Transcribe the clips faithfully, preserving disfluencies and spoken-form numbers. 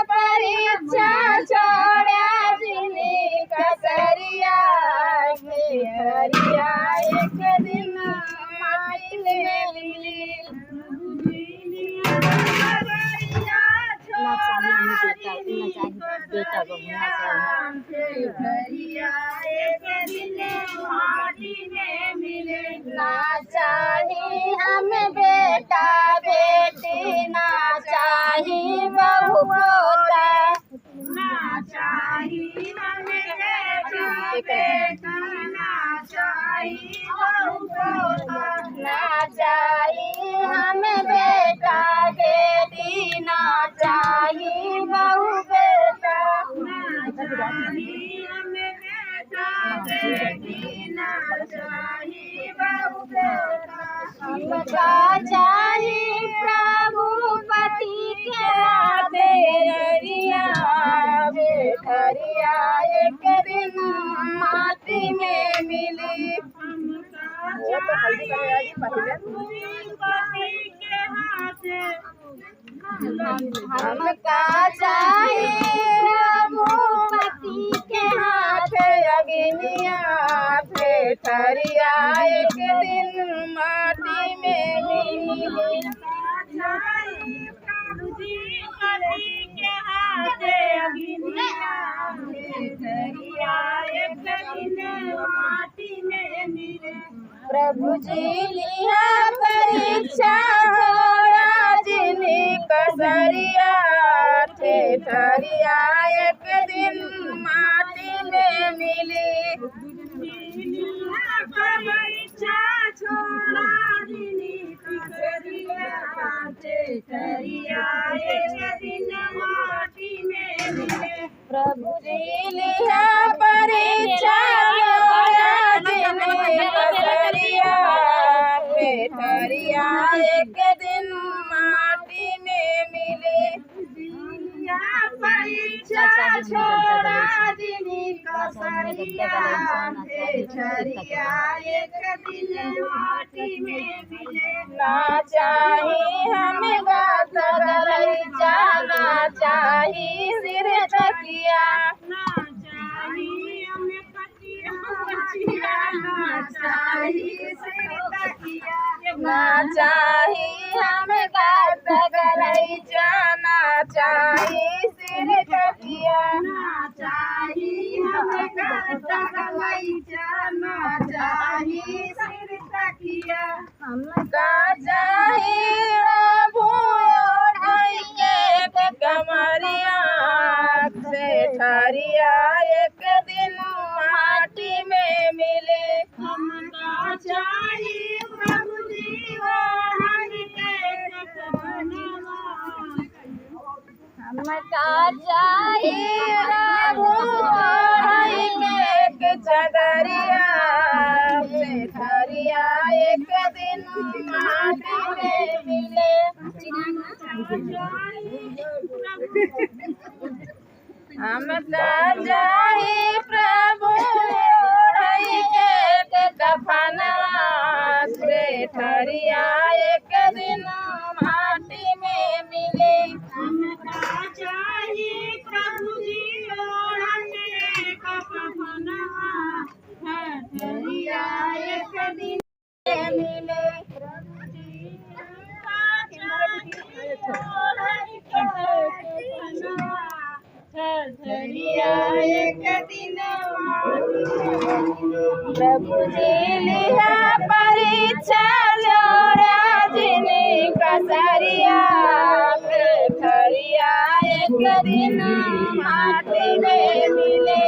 परीक्षा छोड़ा जिनी कसरिया, कसरिया एक दिन माटी में मिली। ना चाही हमें बेटा, ना चाही बेटा बहू, ना चाही। ना चाही हमें बेटा बेटी, ना चाही बहू पोता। ना चाही हमें बेटा बेटी, ना चाही बहू पोता। ना चाही हमें बेटा बेटी, ना चाही बहू बेटा। ना चाही हमें बेटा बेटी, ना चाही बहू बेटा। हमका चाही प्रभु पति के हाथ, अगिनिया बेटरिया एक दिन माटी में मिली। हमका चाही प्रभु पति के हाथ, हमका चाही प्रभु पति के हाथ, अगिनिया बेटरिया एक दिन माटी में मिली। प्रभु जी लिहा परीक्षा छोड़ा जिनी कसरिया, ठेठरिया एक दिन माटी में मिली। परीक्षा छोड़ा जिनी कसरिया, ठेठरिया एक दिन माटी में मिली। प्रभु जी लिहा परीक्षा छोड़ा जिनी कसरिया, ठेठरिया एक दिन माटी में मिली। परीक्षा छोड़ा जिनी कसरिया, ठेठरिया एक दिन माटी में मिले। ना चाही हमें गात गलैचा, ना चाही सिर तकिया। ना चाही हमें पतिया, ना चाही सिर तकिया। ना चाही हमें गात गलैचा, ना चाही सिर तकिया। ना चाही हमें गात गलैचा, ना चाही सिर तकिया। हमका चाही प्रभु ओढ़ाई के कमरिया, ठेठरिया एक दिन माटी में मिले। हमका चाही प्रभु जी ओढ़ाई के कफनवा। हमका चाही प्रभु ओढ़ाई के एक चदरिया, ठेठरिया एक दिन माटी में मिले। हमका चाही प्रभु ओढ़ाई के एक कफनवा, ठेठरिया एक दिन माटी में मिले। हमका चाही प्रभु जी ओढ़ाई के एक कफनवा, ठेठरिया एक दिन प्रभु जी लिहा परीक्षा छोड़ा जिनी कसरिया, ठेठरिया एक दिन माटी में मिले।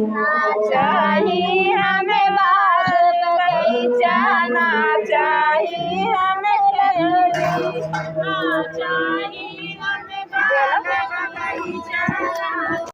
ना चाही हमें बाल बगीचा, ना चाही हमें लड़ी, ना चाही हमें बाल बगीचा।